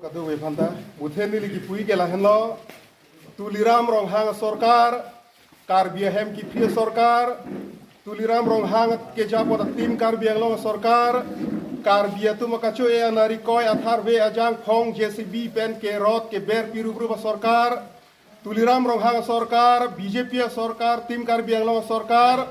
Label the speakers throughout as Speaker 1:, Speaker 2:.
Speaker 1: Kadu we phanta buthe nili ki pui ke lahenlo Tuliram Ronghang Sarkar Karbi hem ki phi Sarkar Tuliram Ronghang ke japo tim Karbi Anglong Sarkar Karbi tu makacho e anari koi athar ve ajang phong JCB pen ke rot ke ber pirubru Sarkar Tuliram Ronghang Sarkar BJP Sarkar tim Karbi Anglong Sarkar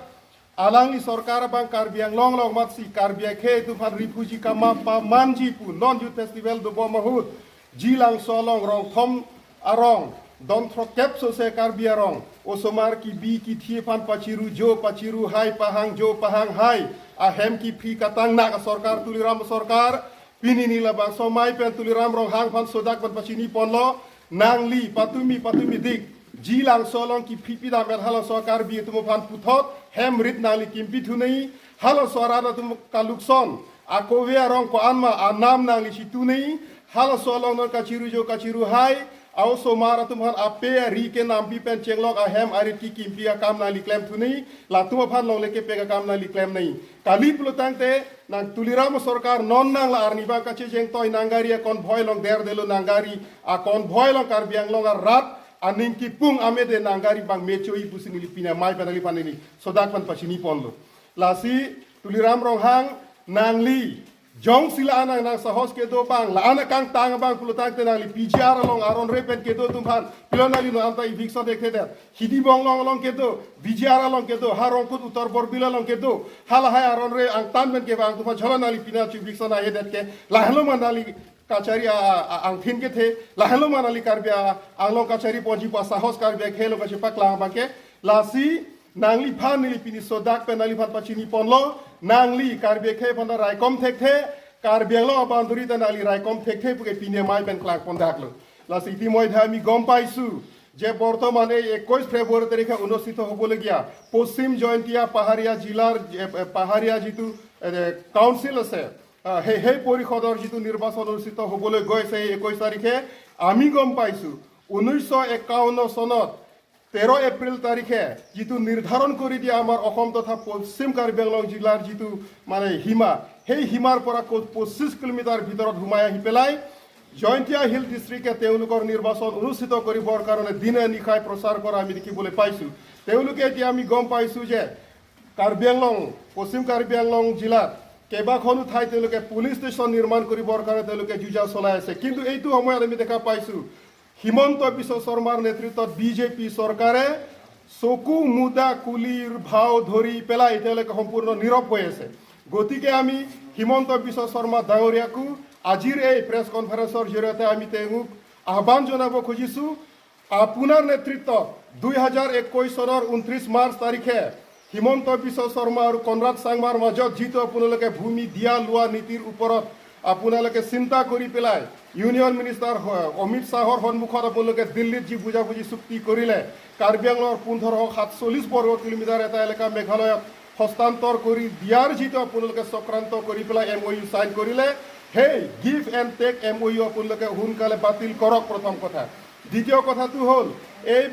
Speaker 1: Alangli Sarkar bang Karbi Anglong long mat si Karbi khe tu phan refugee kama pa manji pu non youth festival do mahut jilang solong rong thom arong don thro kep so se Karbi arong osomar ki bi ki thi phan pachiru jo pachiru hai pahang jo pahang hai a hem ki phi katang nak Sarkar Tuliram Sarkar pini nila bang somai pen Tuliram rong hang phan sodak pan pachini ponlo nangli patumi patumi dik jilang solong ki phipi da mer halo sarkar bi tumo phan puthot hem rit nangli kimpi thunei halo sorana tum kalukson akove arong ko anma anam nangli situnei halo solong non kachiru jo kachiru hai aw somara tum han ape ri ke nam pi pen chenglok a hem arit ki kimpi a kam nangli klem thunei la tum phan long le ke pe ka kam nangli klem nei kali plutang te nang Tuliram Sarkar non nang la arni ba kache jeng toy nangari a kon bhoy long der delo nangari a kon bhoy long Karbi Anglong a rat aning ki pung amede nangari bang mecho i pusini lipina mai panali panini sodak pan pachini ponlo lasi Tuliram Ronghang nangli jong sila anang nang sahos ke do bang la ana kang tang bang pulutang te nangli PGR long aron repen ke do tumhan pilonali no anta eviction dekhe der hidi bong long long ke do BGR long ke do harong kut uttar borbila long ke do hala hai aron re ang tan ben ke bang tumhan jholonali pina chu eviction ahe det ke lahlo manali কাছারি আংথিন কে the লাহেলো Manali কার্বিয়া Anglong কাছারি পঞ্জি পা সাহস কার্বিয়া খেলো কাছে পাকলা বাকে লাসি নাংলি ফা নিলি পিনি sodak pe nali phan pachini ponlo nangli Karbi khe phan rai kom thek the Karbi Anglong boundary ta nali rai kom thek the puke pine mai pen klak pon daklo lassi ইতিমধ্যে আমি গম পাইছো যে বৰ্তমান এই 21 ফেব্ৰুৱাৰী তাৰিখে অনুষ্ঠিত হ'বলগীয়া পশ্চিম জয়ন্তীয়া পাহাৰীয়া জিলাৰ পাহাৰীয়া যিটো কাউন্সিল আছে, সেই পৰিষদৰ যিটো নিৰ্বাচন অনুষ্ঠিত হ'বলৈ গৈ আছে এই 21 তাৰিখে, আমি গম পাইছোঁ 1951 চনত 13 এপ্ৰিল তাৰিখে যিটো নিৰ্ধাৰণ কৰি দিয়া আমাৰ অসম তথা পশ্চিম কাৰ্বি আংলং জিলাৰ যিটো মানে সীমা, সেই সীমাৰ পৰা 25 কিলোমিটাৰ ভিতৰত সোমাই আহি পেলাই জয়ন্তীয়া হিল ডিষ্ট্ৰিক্টে তেওঁলোকৰ নিৰ্বাচন অনুষ্ঠিত কৰিবৰ কাৰণে দিনে নিশাই প্ৰচাৰ কৰা আমি দেখিবলৈ পাইছোঁ। তেওঁলোকে এতিয়া আমি গম পাইছোঁ যে কাৰ্বি আংলং, পশ্চিম কাৰ্বি আংলং জিলাত কেইবাখনো ঠাইত তেওঁলোকে পুলিচ ষ্টেচন নিৰ্মাণ কৰিবৰ কাৰণে তেওঁলোকে যুঁজা চলাই আছে। কিন্তু এইটো সময়ত আমি দেখা পাইছোঁ হিমন্ত বিশ্ব শৰ্মাৰ নেতৃত্বত বিজেপি চৰকাৰে চকু মুদা কুলিৰ ভাও ধৰি পেলাই তেওঁলোকে সম্পূৰ্ণ নীৰৱ হৈ আছে। গতিকে আমি হিমন্ত বিশ্ব শৰ্মা ডাঙৰীয়াকো আজিৰ এই প্ৰেছ কনফাৰেন্সৰ জৰিয়তে আমি তেওঁক আহ্বান জনাব খুজিছোঁ, আপোনাৰ নেতৃত্বত 2021 চনৰ 29 মাৰ্চ তাৰিখে হিমন্ত বিশ্ব শৰ্মা আৰু কনৰাড চাংমাৰ মাজত যিটো আপোনালোকে ভূমি দিয়া লোৱা নীতিৰ ওপৰত আপোনালোকে চিন্তা কৰি পেলাই ইউনিয়ন মিনিষ্টাৰ অমিত শ্বাহৰ সন্মুখত আপোনালোকে দিল্লীত যি বুজাবুজি চুক্তি কৰিলে, কাৰ্বি আংলঙৰ 1547 বৰ্গ কিলোমিটাৰ এটা এলেকা মেঘালয়ত হস্তান্তৰ কৰি দিয়াৰ যিটো আপোনালোকে চক্ৰান্ত কৰি পেলাই এমঅ'ইউ চাইন কৰিলে, সেই গিভ এণ্ড টেক এমঅ'ইউ আপোনালোকে সোনকালে বাতিল কৰক, প্ৰথম কথা। দ্বিতীয় কথাটো হ'ল, এই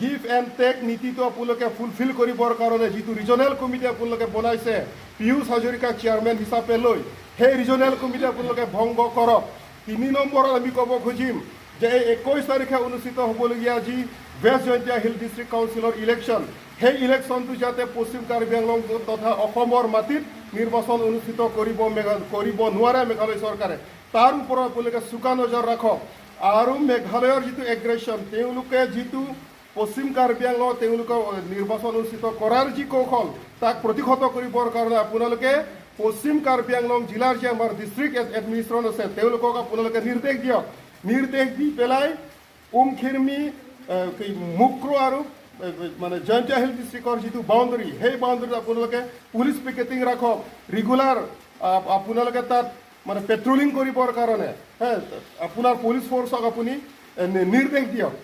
Speaker 1: গিভ এণ্ড টেক নীতিটো আপোনালোকে ফুলফিল কৰিবৰ কাৰণে যিটো ৰিজনেল কমিটি আপোনালোকে বনাইছে পীয়ুষ হাজৰিকাক চেয়াৰমেন হিচাপে লৈ, সেই ৰিজনেল কমিটি আপোনালোকে ভংগ কৰক। তিনি নম্বৰত আমি ক'ব খুজিম যে এই 21 তাৰিখে অনুষ্ঠিত হ'বলগীয়া যি ৱেষ্ট জয়ন্তীয়া হিল ডিষ্ট্ৰিক্ট কাউন্সিলৰ ইলেকশ্যন, সেই ইলেকশ্যনটো যাতে পশ্চিম কাৰ্বি আংলং তথা অসমৰ মাটিত নিৰ্বাচন অনুষ্ঠিত কৰিব নোৱাৰে মেঘালয় চৰকাৰে, তাৰ ওপৰত আপোনালোকে চোকা নজৰ ৰাখক। আৰু মেঘালয়ৰ যিটো এগ্ৰেশ্যন, তেওঁলোকে যিটো পশ্চিম কাৰ্বি আংলঙত তেওঁলোকৰ নিৰ্বাচন অনুষ্ঠিত কৰাৰ যি কৌশল, তাক প্ৰতিহত কৰিবৰ কাৰণে আপোনালোকে পশ্চিম কাৰ্বি আংলং জিলাৰ যি আমাৰ ডিষ্ট্ৰিক্ট এডমিনিষ্ট্ৰেশ্যন আছে, তেওঁলোকক আপোনালোকে নিৰ্দেশ দিয়ক। নিৰ্দেশ দি পেলাই উমখিৰমি, কি মুক্ৰ আৰু মানে জয়ন্তীয়া হিল ডিষ্ট্ৰিক্টৰ যিটো বাউণ্ডেৰী, সেই বাউণ্ডেৰীত আপোনালোকে পুলিচ পিকেটিং ৰাখক ৰেগুলাৰ। আপোনালোকে তাত মানে পেট্ৰলিং কৰিবৰ কাৰণে হে আপোনাৰ পুলিচ ফ'ৰ্চক আপুনি নিৰ্দেশ দিয়ক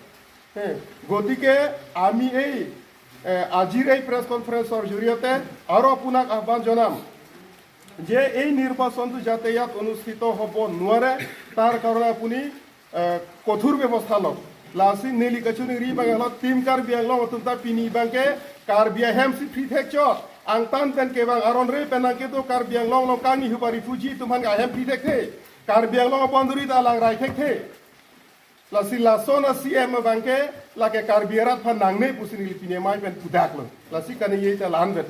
Speaker 1: হে। গতিকে আমি এই আজিৰ এই প্ৰেছ কনফাৰেন্সৰ জৰিয়তে আৰু আপোনাক আহ্বান জনাম যে এই নিৰ্বাচনটো যাতে ইয়াত অনুষ্ঠিত হ'ব নোৱাৰে, তাৰ কাৰণে আপুনি কঠোৰ ব্যৱস্থা লওক। Lassi Nellie kachuni ri bang lo tim Karbi Anglong tum ta pini bangke Karbi hem si free thek cho ang tan pen ke bang aron re penang ke to Karbi Anglong long kangi huba refugee tum han ga hem free thek the. Karbi Anglong boundary ta lang rai thek the la si la sona CM bangke la ke Karbi rat phan nang ne pusini lipine mai ben pudak lo la si kan ye ta lan bet.